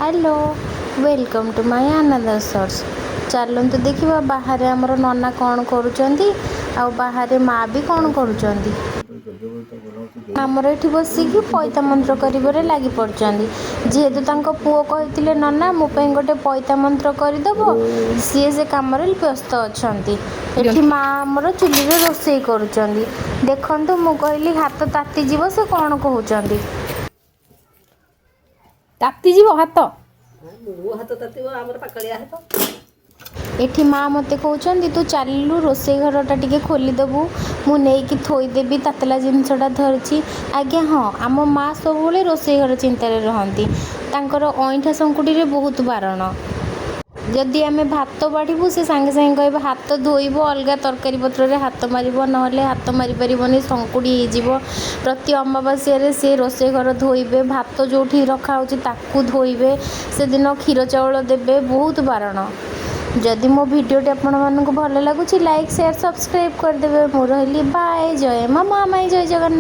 Hello, welcome to my another shorts. ଚାଲନ୍ତୁ ଦେଖିବା ବାହାରେ ଆମର ନନା କ'ଣ କରୁଛନ୍ତି ଆଉ ବାହାରେ ମା ବି କ'ଣ କରୁଛନ୍ତି। ଆମର ଏଠି ବସିକି ପଇତା ମନ୍ତ୍ର କରିବାରେ ଲାଗି ପଡ଼ିଛନ୍ତି। ଯେହେତୁ ତାଙ୍କ ପୁଅ କହିଥିଲେ, "ନନା, ମୋ ପାଇଁ ଗୋଟେ ପଇତା ମନ୍ତ୍ର କରିଦେବ", ସିଏ ସେ କାମରେ ବ୍ୟସ୍ତ ଅଛନ୍ତି। ଏଠି ମା ଆମର ଚୁଲିରେ ରୋଷେଇ କରୁଛନ୍ତି। ଦେଖନ୍ତୁ, ମୁଁ କହିଲି ହାତ ତାତିଯିବ, ସେ କ'ଣ କହୁଛନ୍ତି। ତାତିଯିବ ହାତ। ମୋ ହାତ ତାତିବ? ଆମର ପାକଳିଆ ହାତ। ଏଠି ମା ମୋତେ କହୁଛନ୍ତି, "ତୁ ଚାଲିଲୁ, ରୋଷେଇ ଘରଟା ଟିକେ ଖୋଲିଦେବୁ, ମୁଁ ନେଇକି ଥୋଇଦେବି, ତାତଲା ଜିନିଷଟା ଧରିଛି।" ଆଜ୍ଞା ହଁ, ଆମ ମା ସବୁବେଳେ ରୋଷେଇ ଘର ଚିନ୍ତାରେ ରହନ୍ତି। ତାଙ୍କର ଅଇଁଠା ଶଙ୍କୁଡ଼ିରେ ବହୁତ ବାରଣ। ଯଦି ଆମେ ଭାତ ବାଢ଼ିବୁ, ସେ ସାଙ୍ଗେ ସାଙ୍ଗେ କହିବେ, ହାତ ଧୋଇବ, ଅଲଗା ତରକାରୀ ପତ୍ରରେ ହାତ ମାରିବ, ନହେଲେ ହାତ ମାରିପାରିବନି, ଶଙ୍କୁଡ଼ି ହେଇଯିବ। ପ୍ରତି ଅମାବାସ୍ୟାରେ ସେ ରୋଷେଇ ଘର ଧୋଇବେ, ଭାତ ଯେଉଁଠି ରଖାହେଉଛି ତାକୁ ଧୋଇବେ, ସେଦିନ କ୍ଷୀର ଚାଉଳ ଦେବେ। ବହୁତ ବାରଣ। ଯଦି ମୋ ଭିଡ଼ିଓଟି ଆପଣମାନଙ୍କୁ ଭଲ ଲାଗୁଛି, ଲାଇକ୍, ସେୟାର, ସବସ୍କ୍ରାଇବ୍ କରିଦେବେ। ମୁଁ ରହିଲି, ବାଏ। ଜୟ ମା ମହାମାୟୀ, ଜୟ ଜଗନ୍ନାଥ।